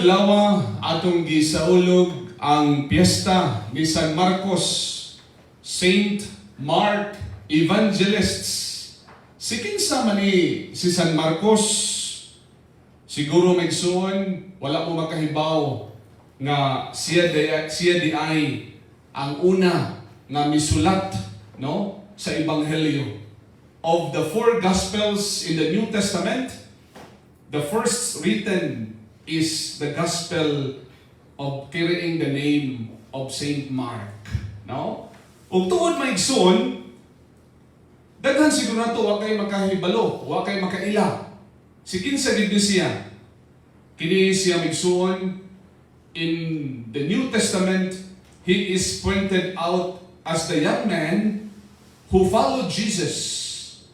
Adlaw atong gisaulog ang piyesta ni San Marcos, Saint Mark Evangelists. Si kinsa man ni si San Marcos? Siguro, mga igsoon, wala mo makahibaw nga siya di ay ang una nga misulat, no, sa ebanghelyo. Of the four Gospels in the New Testament, the first written is the Gospel of carrying the name of Saint Mark. No? Ug tuod, mga igsoon, daghan siguro nato wa kay makahibalo, wa kay makaila. Si kinsa gid ni siya? Kini siya, mga igsoon, in the New Testament, he is pointed out as the young man who followed Jesus.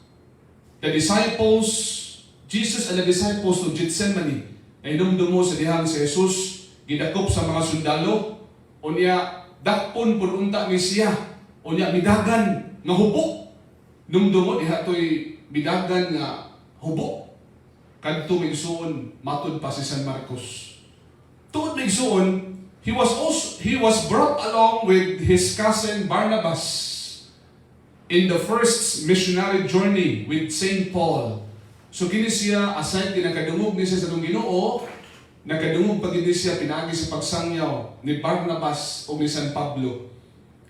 The disciples, Jesus and the disciples to Gethsemane. Nahinumdum mo sa dihang si Jesus gidakop sa mga sundalo, unya dakpon pud unta ni siya, unya midagan nga hubo. Numdum mo diha toy midagan nga hubo. Kadto, mga igsoon, matud pa si San Marcos. Tuod, mga igsoon, he was brought along with his cousin Barnabas in the first missionary journey with Saint Paul. So kini siya, aside din nakadungog ni siya sa atong Ginoo, nakadungog pa gid ni siya pinaagi sa pagsangyaw ni Barnabas o ni San Pablo.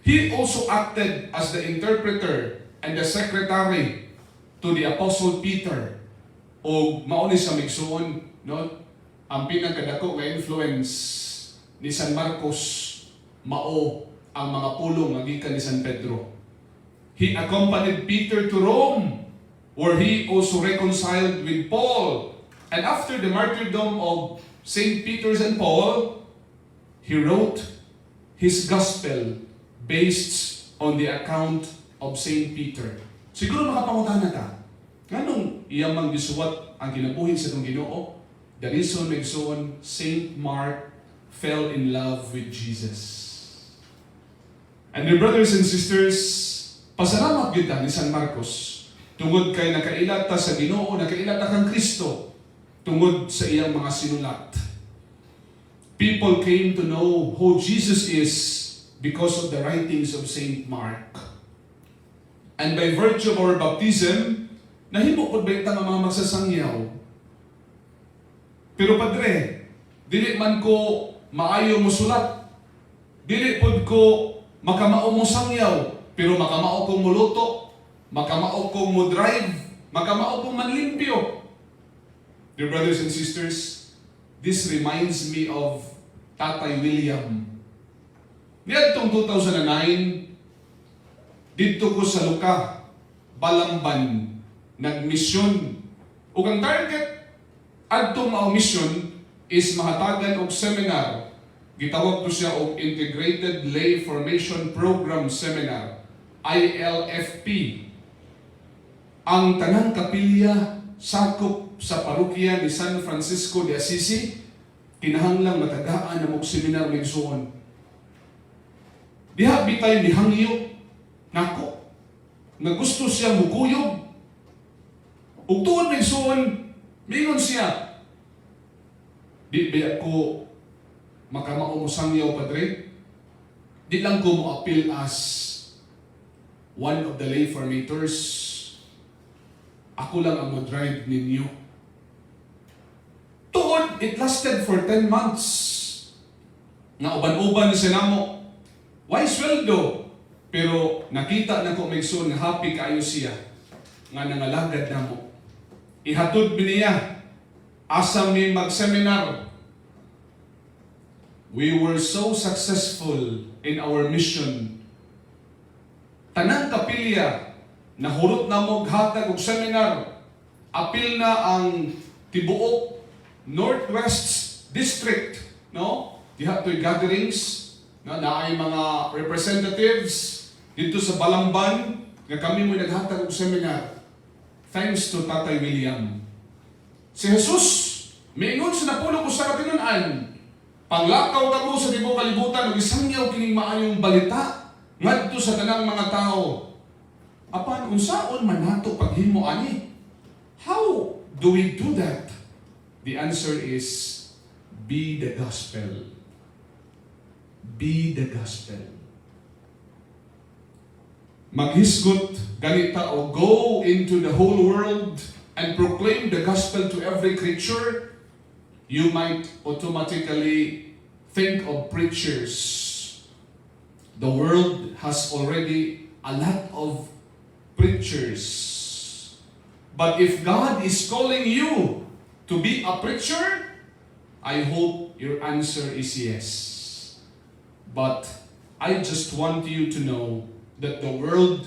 He also acted as the interpreter and the secretary to the Apostle Peter. O mao ni sa, mga igsoon, no? Ang pinakadako nga influence ni San Marcos mao ang mga pulong nga gikan ni San Pedro. He accompanied Peter to Rome, where he also reconciled with Paul. And after the martyrdom of St. Peter's and Paul, he wrote his gospel based on the account of St. Peter. Siguro makapangutana ta, nganong iya mang gisuwat ang kinabuhi sa atong Ginoo? The reason, mga igsoon, Saint Mark fell in love with Jesus. And dear brothers and sisters, pasalamat gyud ta ni San Marcos tungod kay nakaila ta sa Ginoo, nakaila ta kang Kristo tungod sa iyang mga sinulat. People came to know who Jesus is because of the writings of Saint Mark. And by virtue of our baptism, nahimo pod ba nga mga magsasangyaw? Pero padre, dili man ko maayo musulat. Dili pod ko makamao mo sangyaw, pero makamao kong muluto, makamao kong mo drive, makamao kong manlimpyo. Dear brothers and sisters, this reminds me of Tatay William. Niadtong 2009, didto ko sa Luka, Balamban, nagmisyon. Ug ang target adtong mao mission is mahatagan og seminar. Gitawag to siya og Integrated Lay Formation Program Seminar, ILFP. Ang tanang kapilya sakop sa parokya ni San Francisco de Assisi kinahanglang matagaan na og seminar, mga igsoon. Diha bitay mihangyo nako nga gusto siya mukuyog. Ug tuod, mga igsoon, mingon siya, "Di ba ko makamao mo sangyaw, padre? Di lang ko mo appeal as one of the lay formators. Ako lang ang mo drive ninyo." Tuod, it lasted for 10 months. Nga uban-uban ni siya namo. Why sweldo? Pero nakita na ko, mga igsoon, nga happy kaayo siya nga nangalagad namo. Ihatod mi niya asa mi mag-seminar. We were so successful in our mission. Tanang kapilya nahurot na mo hatag og seminar. Apil na ang tibuok Northwest District, no? Diha to'y gatherings, no? Naay mga representatives dito sa Balamban nga kami mo naghatag og seminar. Thanks to Tatay William. Si Jesus, miingon sa napulong usa ka tinun-an, "Panglakaw kamo sa tibuok kalibutan ug isangyaw kining maayong balita ngadto sa tanang mga tao." Apan unsaon man nato paghimo ani? How do we do that? The answer is Be the gospel. Be the gospel. Maghisgot gani ta o "Go into the whole world and proclaim the gospel to every creature," you might automatically think of preachers. The world has already a lot of preachers. But if God is calling you to be a preacher, I hope your answer is yes. But I just want you to know that the world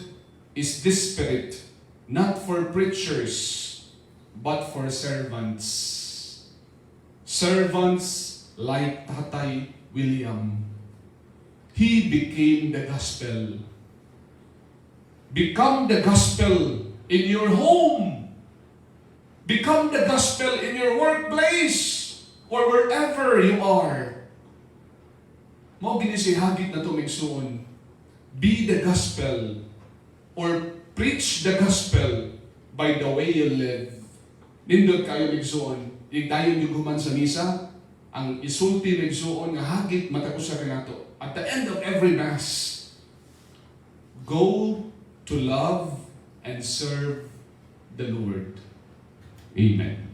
is desperate not for preachers, but for servants. Servants like Tatay William. He became the gospel. Become the gospel in your home. Become the gospel in your workplace or wherever you are. Mao gyud ni siya hagit nato, mga igsuon. Be the gospel or preach the gospel by the way you live. Nindot kaayo, mga igsuon. Igdayon yung human sa misa, ang isulti, mga igsuon, nga hagit matag usa kanato. At the end of every Mass, go to love and serve the Lord. Amen.